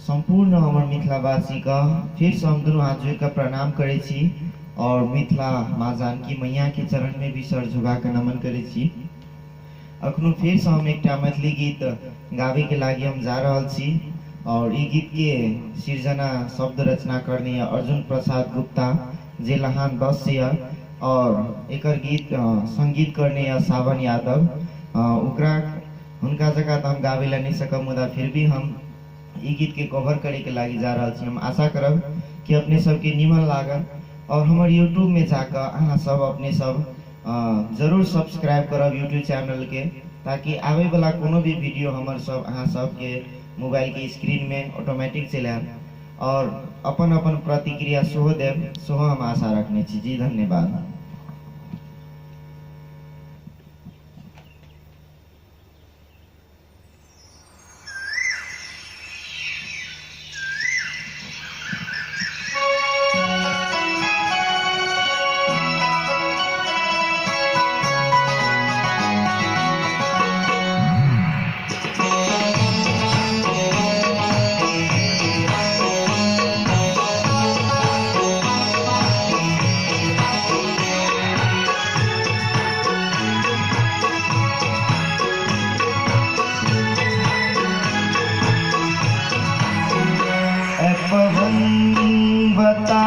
सम्पूर्ण हमर मिथिलावासीके फेरसँ हम दुनू हाथ जोड़िकऽ प्रणाम करै छी आओर मिथिला माँ जानकी मैयाके चरणमे भी सर झुकाकऽ नमन करै छी। अखनो फेरसँ हम एकटा मैथिली गीत गाबैके लागि हम जा रहल छी आओर ई गीतके सृजना शब्द रचना करने यऽ अर्जुन प्रसाद गुप्ता जे लहान 10 से यऽ आओर एकर गीत संगीत करने यऽ सावन यादव। ओकरा हुनका जकाँ तऽ हम गाबै लए नहि सकब, मुदा फिर भी हम ई गीतके कवर करैके लागि जा रहल छी। हम आशा करब कि अपने सबके नीमन लागल आओर हमर यूट्यूबमे जाकऽ अहाँ सब अपने सब जरूर सब्सक्राइब करब यूट्यूब चैनलके, ताकि आबैवला कोनो भी वीडियो हमर सब अहाँ सबके मोबाइलके स्क्रीनमे ऑटोमेटिक चलि आयत आओर अपन अपन प्रतिक्रिया सेहो देब, सेहो हम आशा रखने छी। जी धन्यवाद। पवन बता